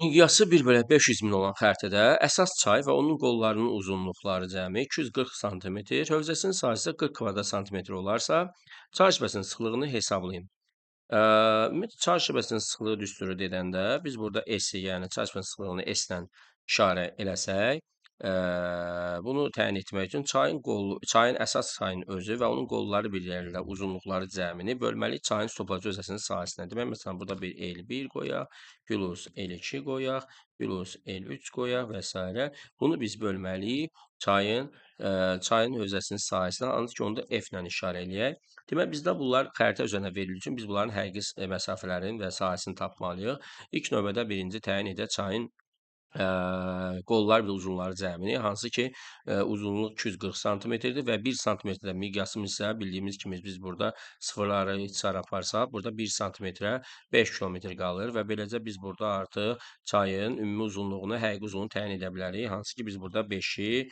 Miqyası 1/500 min olan xəritədə əsas çay və onun qollarının uzunluqları cəmi 240 sm, hövzəsinin sahəsi isə 40 kvadrat santimetr olarsa, çay şəbəsinin sıxlığını hesablayın. Ümumiyyətlə, çay şəbəsinin sıxlığı düsturu dedəndə biz burada S-i, yəni çay şəbəsinin sıxlığını S-lə işarə eləsək, bunu təyin etmək üçün çayın qolu, çayın əsas çayın özü və onun qolları bir yerlə uzunluqları cəmini bölməliyik çayın su toplayıcı hövzəsinin sahəsinə. Demək, məsələn, burada bir L1 qoyaq, plus L2 qoyaq, plus L3 qoyaq və s. Bunu biz bölməliyik çayın hövzəsinin sahəsinə, hansı ki, onu da F ilə işarə eləyək. Demək, bizdə bunlar xəritə üzərinə verildiyi üçün biz bunların həqiqi məsafələrini və sahəsini tapmalıyıq. İlk növbədə birinci təyin edək çayın qollar və uzunları cəmini, hansı ki, uzunluq 240 santimetrdir və 1 santimetrdə miqyasımız isə bildiyimiz kimi biz burada sıfırları içar aparsaq, burada 1 santimetrə 5 kilometr qalır və beləcə biz burada artıq çayın ümumi uzunluğunu, həqiqi uzunluğunu təyin edə bilərik, hansı ki, biz burada 5-i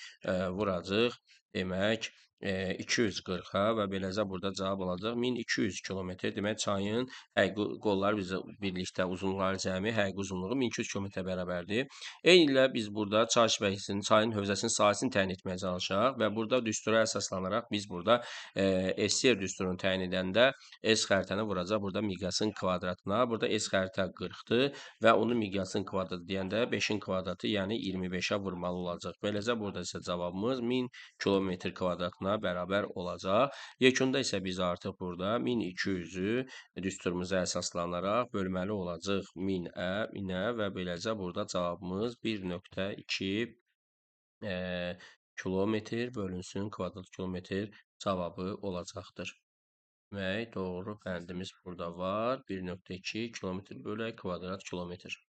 vuracaq, demək, 240-a və beləcə burada cavab olacaq 1200 kilometr. Demək, çayın həqiqi qolları bizə birlikdə uzunluqları cəmi həqiqi uzunluğu 1200 kilometrə bərabərdir. Eyni ilə biz burada çay şəbəkəsinin, çayın hövzəsinin sahəsini təyin etməyə çalışaq və burada düstura əsaslanaraq biz burada SR düsturunu təyin edəndə S xəritəni vuracaq burada miqyasın kvadratına. Burada S xəritə 40-dır və onu miqyasın kvadratı deyəndə 5-in kvadratı, yəni 25-ə vurmalı olacaq. Beləcə burada isə cavabımız 1000 kilometr kvadratına bərabər olacaq. Yekunda isə biz artıq burada 1200-ü düsturumuza əsaslanaraq bölməli olacaq 1000-ə və beləcə burada cavabımız 1.2 kilometr bölünsün kvadrat kilometr cavabı olacaqdır. Demək, doğru bəndimiz burada var. 1.2 kilometr bölək kvadrat kilometr.